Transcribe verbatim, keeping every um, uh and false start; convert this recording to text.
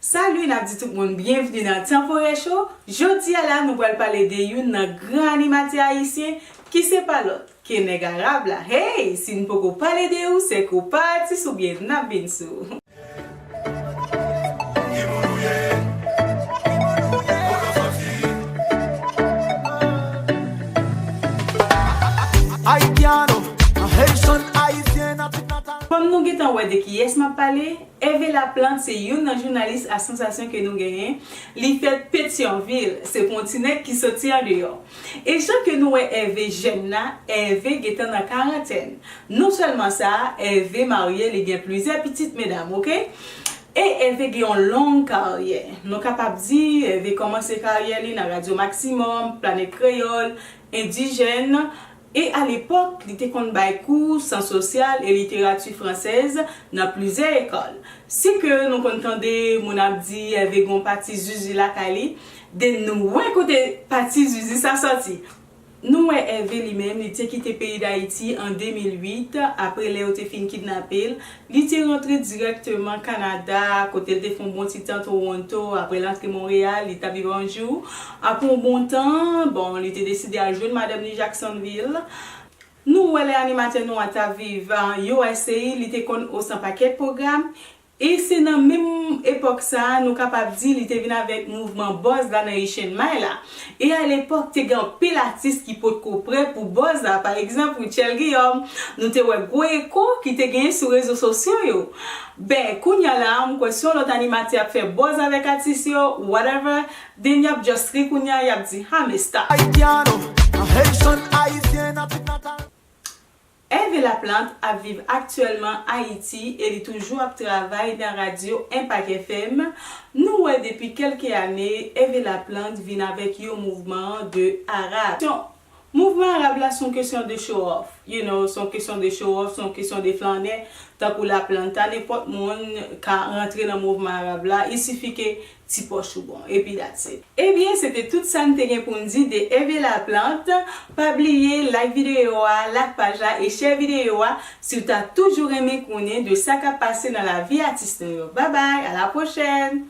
Salut, n ap di tout moun byenvni nan Tanporè Show. Jodi a la, nou pral pale de youn nan gran animatè ayisyen ki se pa lòt ke nèg arab la. Hey, si n poko pale de ou, se ke w pa atis oubyen n ap vin sou ou. Haitiano, a Haitian, Haitian, native natal. Kòm nou gentan wè de kiyès m ap pale, Hervé Laplante se youn nan jounalis a sansasyon ke nou genyen. Li fèt Petyonvil, se pou yon ti nèg ki soti andeyò. E jan ke nou wè Hervé jèn la, Hervé gentan nan karantèn. Non sèlman sa, Hervé marye, li gen plizyè pitit medam, oke? E Hervé gen yon long karyè. Nou kapab di, Hervé kòmanse karyè li nan Radyo Maksimòm, Planèt Kreyòl, Endijèn, e alepòk, li te konn bay kou syans sosyal e literati fransèz nan plizyè lekòl. Si ke nou konn tande moun ap di Hervé gen yon pati zuzu lakay li, de nou wè kote pati zuzu sa sòti. Nou wè Hervé li menm, li te kite peyi Dayiti an de mil uit, apre lè yo te fin kidnape l. Li te rantre dirèkteman Kanada, kote l te fè yon bon ti tan Toronto, apre l antre Monreyal, li t ap viv yon jou. Apre yon bon tan, bon, li te deside al jwenn madanm li Jacksonville. Nou wè lè animatè nou an t ap viv, ah, U S A, li te konn host yon pakèt pwogram. E se nan menm epòk sa a, nou kapab di li te vin avèk mouvman buzz la nan Haitian Mind la. E alepòk, te gen anpil atis ki potko prè pou buzz la. Pa egzanp, Rutshelle Guillaume, nou te wè gwo eko ki te genyen sou rezo sosyo yo. Ben, kounye a la, m kwè si yon lòt animatè ap fè buzz avèk atis yo, whatever, then y ap just ri kounye a, y ap di, "Ha, mesta." Haitiano, a Haitian, Haitian, native natal. Hervé Laplante ap viv aktyèlman Ayiti e li toujou ap travay nan radyo Impact F M. Nou wè depi kèlke ane, Hervé Laplante vin avèk yon mouvman de arab. Mouvman arab la se yon kesyon de show off. You know, se yon kesyon de show off, se yon kesyon de flannè. Tankou Laplanta, nenpòt moun ka rantre nan mouvman arab la. Il suffit ke ti pòch ou bon. Epi that's it. Ebyen, se te tout sa n te gen pou n di de Hervé Laplante. Pa bliye like videyo a, like paj la e share videyo a si w ta toujou renmen konnen de sa k ap pase nan lavi atis nou yo. Babay, a la pwochèn!